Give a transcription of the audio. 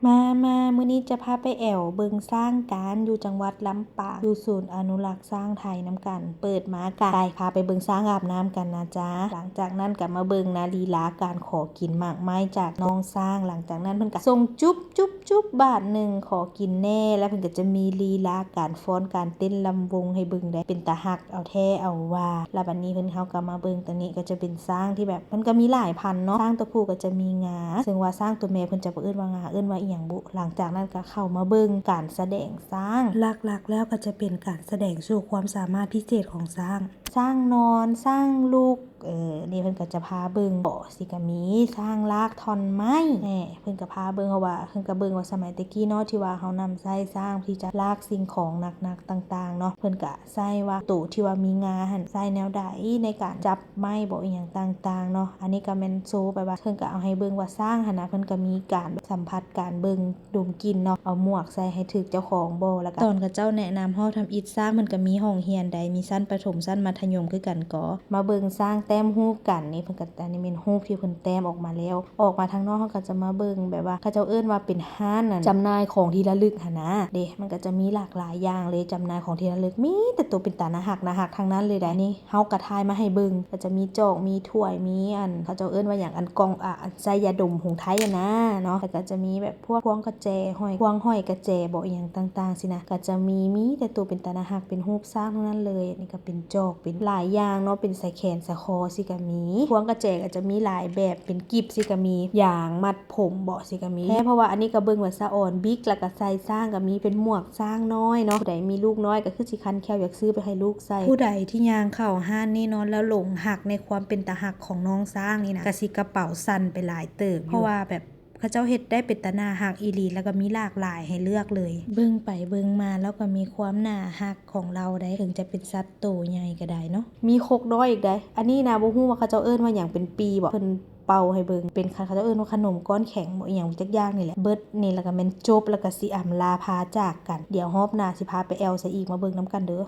ມາ ມາ ມື້ນີ້ຈະພາໄປແອວເບິ່ງຊ້າງກັນ ຢູ່ຈັງຫວັດລຳປາງ ຢູ່ສູນອະນຸລັກຊ້າງໄທນຳກັນ. ເປີດມາກະໄດ້ພາໄປເບິ່ງຊ້າງອາບນ້ຳກັນນະຈ໊ະ. ຫຼັງຈາກນັ້ນກະມາເບິ່ງນະ ລີລາການຂໍກິນໝາກໄມ້ຈາກນ້ອງຊ້າງ. ຫຼັງຈາກນັ້ນເພິ່ນກະສົ່ງຈຸບ ຈຸບ ຈຸບ ບາດໜຶ່ງ ຂໍກິນແດ່. ແລ້ວເພິ່ນກະຈະມີລີລາການຟ້ອນ ການເຕັ້ນລຳວົງໃຫ້ເບິ່ງໄດ້ ເປັນຕາຮັກ ເອົາແທ້ເອົາວ່າ. ແລ້ວບັດນີ້ເພິ່ນ ເຮົາກໍມາເບິ່ງ ຕົວນີ້ກໍຈະເປັນຊ້າງທີ່ແບບ ມັນກໍມີຫຼາຍພັນເນາະ. ຊ້າງຕົວຜູ້ກໍຈະມີງາ ເຊິ່ງວ່າຊ້າງຕົວແມ່ເພິ່ນຈະບໍ່ເອີ້ນວ່າງາ ເອີ້ນວ່າອີ່ຫຍັງບຸ. ຫຼັງຈາກນັ້ນກໍເຂົ້າມາເບິ່ງການສະແດງຊ້າງ. ຫຼັກໆແລ້ວກໍຈະເປັນການສະແດງໂຊຄວາມສາມາດພິເສດຂອງຊ້າງ. ຊ້າງນອນ, ຊ້າງລຸກ, ເອີ ນີ້ເພິ່ນກໍຈະພາເບິ່ງ ເບາະ ຊິກະມີ ຊ້າງລາກທ່ອນໄມ້ ແນ່ ເພິ່ນກໍພາເບິ່ງ ເພາະວ່າເພິ່ນກໍເບິ່ງວ່າສະໄໝແຕ່ກີ້ເນາະ ທີ່ວ່າເຮົານຳໃຊ້ຊ້າງທີ່ຈະລາກສິ່ງຂອງໜັກໆຕ່າງໆເນາະ ເພິ່ນກໍໃຊ້ວ່າໂຕທີ່ວ່າມີງາຫັ້ນໃຊ້ແນວໃດໃນການຈັບໄມ້ບໍ ອີ່ຫຍັງຕ່າງໆເນາະ. ອັນນີ້ກໍແມ່ນໂຊໄປວ່າ ເພິ່ນກໍເອົາໃຫ້ເບິ່ງວ່າຊ້າງຫັ້ນນະ ເພິ່ນກໍມີການແບບສຳຜັດ ການເບິ່ງ ດົມກິ່ນເນາະ ເອົາໝວກໃສ່ໃຫ້ຖືກເຈົ້າຂອງບໍ. ແລ້ວກໍຕອນເຂົາເຈົ້າແນະນຳຮອບທຳອິດ ຊ້າງເພິ່ນກໍມີຫ້ອງຮຽນໃດ ມີຊັ້ນປະຖົມ ຊັ້ນມັດທະຍົມຄືກັນກໍ ມາເບິ່ງຊ້າງແຕ້ມຮູບກັນນີ້ ເພິ່ນກໍ ອັນນີ້ແມ່ນຮູບທີ່ເພິ່ນແຕ້ມອອກມາແລ້ວ. ອອກມາທາງນອກ ເຮົາກໍຈະມາເບິ່ງແບບວ່າ ເຂົາເຈົ້າເອີ້ນວ່າເປັນຮ້ານ ອັນ ຈຳໜ່າຍຂອງທີ່ລະລຶກຫັ້ນນະເດ້. ມັນກໍຈະມີຫຼາກຫຼາຍຢ່າງເລີຍ ຈຳໜ່າຍຂອງທີ່ລະລຶກ ມີແຕ່ໂຕເປັນຕາໜ້າຮັກ ໜ້າຮັກທັງນັ້ນເລີຍໃດ໋. ນີ້ເຮົາກໍຖ່າຍມາໃຫ້ເບິ່ງ ກໍຈະມີຈອກ ມີຖ້ວຍ ມີ ອັນ ເຂົາເຈົ້າເອີ້ນວ່າຫຍັງ ອັນ ກ່ອງ ອາ ອັນໃສ່ຢາດົມຂອງໄທຫັ້ນນະເນາະ. ແລ້ວກໍຈະມີແບບພວກພວງກະແຈ ຫ້ອຍ ພວງຫ້ອຍກະແຈບໍ ອີ່ຫຍັງຕ່າງໆຊີ້ນະ ກໍຈະມີ ມີແຕ່ໂຕເປັນຕາໜ້າຮັກ ເປັນຮູບຊ້າງທັງນັ້ນເລີຍ. ນີ້ກໍເປັນຈອກ ເປັນຫຼາຍຢ່າງເນາະ ເປັນສາຍແຂນສາຍຄໍຊີ້ກໍມີ ພວງກະແຈກໍຈະມີຫຼາຍແບບ ເປັນກິບຊີ້ກໍມີ ຢາງມັດຜົມບໍຊີ້ກໍມີ ແທ້ ເພາະວ່າອັນນີ້ກໍເບິ່ງວ່າສະອອນບິກ ແລ້ວກໍໃສ່ຊ້າງກໍມີ ເປັນໝວກຊ້າງນ້ອຍເນາະ. ຜູ້ໃດມີລູກນ້ອຍກໍຄືຊິຄັນແຂ້ວ ຢາກຊື້ໄປໃຫ້ລູກໃສ່. ຜູ້ໃດທີ່ຍ່າງເຂົ້າຮ້ານນີ້ເນາະ ແລ້ວຫຼົງຮັກໃນຄວາມເປັນຕາຮັກຂອງນ້ອງຊ້າງນີ້ນະ ກໍຊິກະເປົາສັ່ນໄປຫຼາຍເຕີບຢູ່ ເພາະວ່າແບບ ເຂົາເຈົ້າເຮັດໄດ້ເປັນຕາໜ້າຮັກອີ່ຫຼີ ແລ້ວກໍມີຫຼາກຫຼາຍໃຫ້ເລືອກເລີຍ. ເບິ່ງໄປເບິ່ງມາ ລາວກໍມີຄວາມໜ້າຮັກຂອງລາວໄດ໋ ເຖິງຈະເປັນສັດໂຕໃຫຍ່ກໍໄດ້ເນາະ. ມີຄົກນ້ອຍອີກໃດ໋ ອັນນີ້ນະ ບໍ່ຮູ້ວ່າເຂົາເຈົ້າເອີ້ນວ່າຫຍັງ ເປັນປີບໍ ເພິ່ນເປົ່າໃຫ້ເບິ່ງ ເປັນ ເຂົາເຈົ້າເອີ້ນວ່າຂະໜົມກ້ອນແຂງບໍ ອີ່ຫຍັງຈັກຢ່າງນີ້ແຫຼະ. ເບິດນີ້ແລ້ວກໍແມ່ນຈົບ ແລ້ວກໍຊິອຳລາພາຈາກກັນ. ດຽວຮອບໜ້າຊິພາໄປແອວໃສ່ອີກ ມາເບິ່ງນຳກັນເດີ້.